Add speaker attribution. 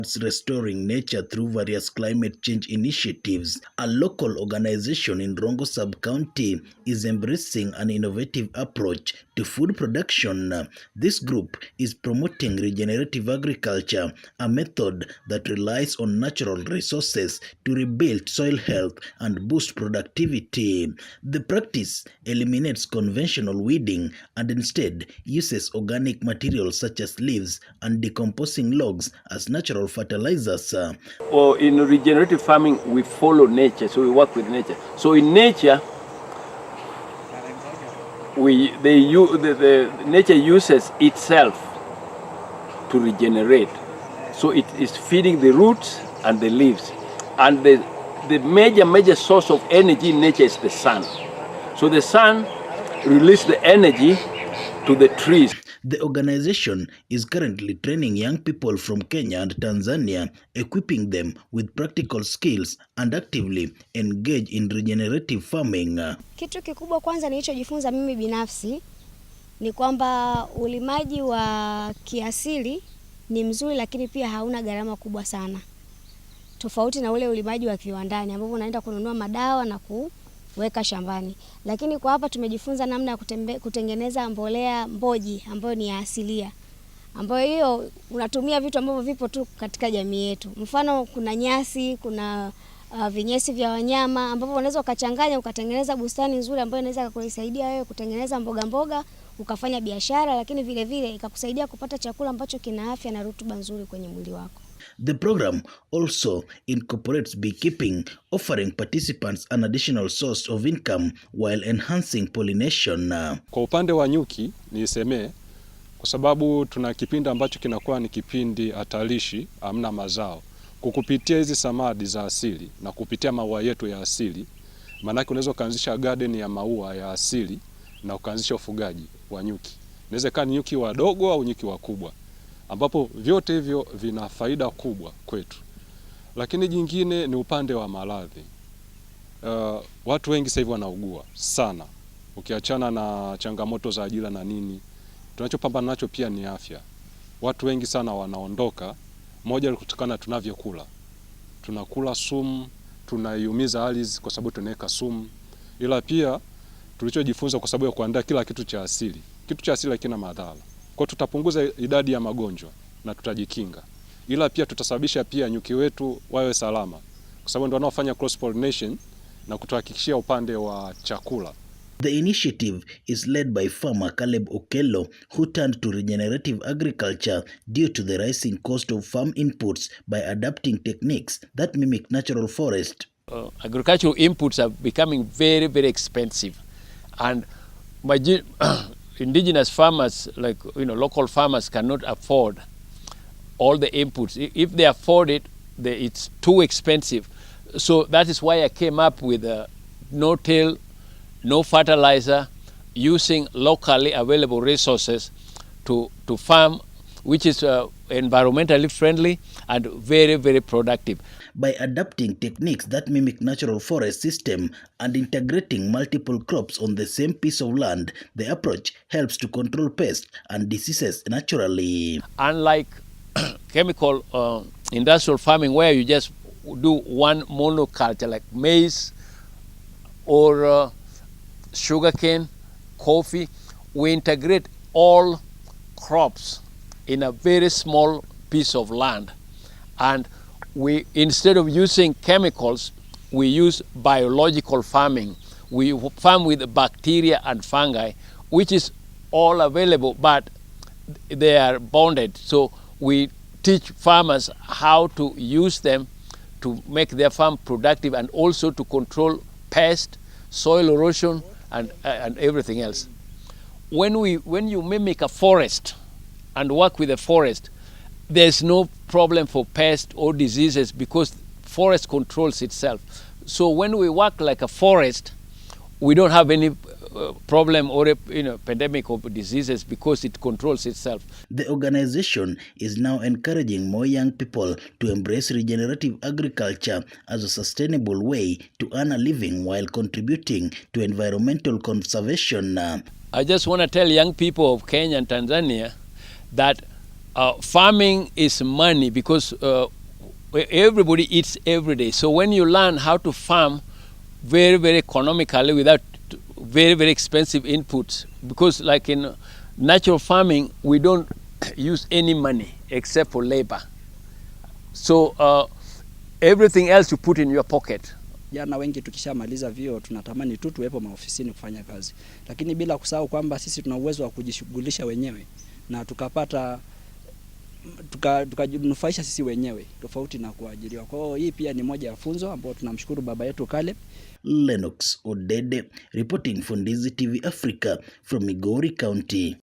Speaker 1: towards restoring nature through various climate change initiatives, a local organization in Rongo Sub-County is embracing an innovative approach to food production. This group is promoting regenerative agriculture, a method that relies on natural resources to rebuild soil health and boost productivity. The practice eliminates conventional weeding and instead uses organic materials such as leaves and decomposing logs as natural fertilizers.
Speaker 2: Well, in regenerative farming, we follow nature, so we work with nature. So in nature, we they the nature uses itself to regenerate. So it is feeding the roots and the leaves. And the major source of energy in nature is the sun. So the sun releases the energy to the trees.
Speaker 1: The organization is currently training young people from Kenya and Tanzania, equipping them with practical skills and actively engage in regenerative farming.
Speaker 3: Kitu kikubwa kwanza nilichojifunza mimi binafsi ni kwamba ulimaji wa kiasili ni mzuri, lakini pia hauna gharama kubwa sana, tofauti na ule ulimaji wa kiwandani ambapo unaenda kununua madawa na kuweka shambani. Lakini kwa hapa tumejifunza namna ya kutengeneza mbolea mboji ambayo ni ya asilia, ambayo hiyo unatumia vitu ambavyo vipo tu katika jamii yetu. Mfano kuna nyasi, kuna vinyesi vya wanyama ambavyo unaweza ukachanganya ukatengeneza bustani nzuri ambayo inaweza kukusaidia wewe kutengeneza mboga mboga ukafanya biashara, lakini vile vile ikakusaidia kupata chakula ambacho kina afya na rutuba nzuri kwenye mwili wako.
Speaker 1: The program also incorporates beekeeping, offering participants an additional source of income while enhancing pollination.
Speaker 4: Kwa upande wa nyuki nisemee, kwa sababu tuna kipindi ambacho kinakuwa ni kipindi hatarishi, hamna mazao. Kwa kupitia hizi samadi za asili na kupitia maua yetu ya asili, maanake unaweza ukaanzisha garden ya maua ya asili na ukaanzisha ufugaji wa nyuki. Inaweza kuwa ni nyuki wadogo au nyuki wakubwa, ambapo vyote hivyo vina faida kubwa kwetu. Lakini jingine ni upande wa maradhi. Watu wengi sasa hivi wanaugua sana, ukiachana na changamoto za ajira na nini, tunachopambana nacho pia ni afya. Watu wengi sana wanaondoka, moja ni kutokana tunavyokula, tunakula sumu, tunaiumiza ardhi kwa sababu tunaweka sumu, ila pia tulichojifunza kwa sababu ya kuandaa kila kitu cha asili, kitu cha asili hakina madhara, kwa tutapunguza idadi ya magonjwa na tutajikinga, ila pia tutasababisha pia nyuki wetu wawe salama, kwa sababu ndio wanaofanya cross pollination na kutuhakikishia upande wa chakula.
Speaker 1: The initiative is led by farmer Caleb Okello, who turned to regenerative agriculture due to the rising cost of farm inputs by adapting techniques that mimic natural forest.
Speaker 2: Agricultural inputs are becoming very, very expensive. And indigenous farmers, like local farmers, cannot afford all the inputs. If they afford it, it's too expensive. So that is why I came up with a no-till, no fertilizer, using locally available resources to farm, which is environmentally friendly and very, very productive.
Speaker 1: By adapting techniques that mimic natural forest system and integrating multiple crops on the same piece of land, the approach helps to control pests and diseases naturally.
Speaker 2: Unlike chemical industrial farming, where you just do one monoculture like maize or sugarcane, coffee, we integrate all crops in a very small piece of land. And we, instead of using chemicals, we use biological farming. We farm with bacteria and fungi, which is all available, but they are bonded. So we teach farmers how to use them to make their farm productive and also to control pests, soil erosion, and everything else. When you mimic a forest and work with a forest, there's no problem for pests or diseases because forest controls itself. So when we work like a forest, we don't have any problem or a pandemic of diseases because it controls itself.
Speaker 1: The organization is now encouraging more young people to embrace regenerative agriculture as a sustainable way to earn a living while contributing to environmental conservation.
Speaker 2: I just want to tell young people of Kenya and Tanzania that farming is money because Everybody eats every day. So when you learn how to farm very, very economically without very, very expensive inputs, because like in natural farming, we don't use any money except for labor. So everything else you put in your pocket.
Speaker 5: Vijana wengi tukishamaliza vyuo tunatamani tu tuwepo maofisini kufanya kazi, lakini bila kusahau kwamba sisi tuna uwezo wa kujishughulisha wenyewe na tukapata tukajinufaisha sisi wenyewe tofauti na kuajiriwa. Kwa hiyo hii pia ni moja ya funzo ambayo tunamshukuru baba yetu Caleb.
Speaker 1: Lennox Odede reporting for Ndizi TV Africa from Migori County.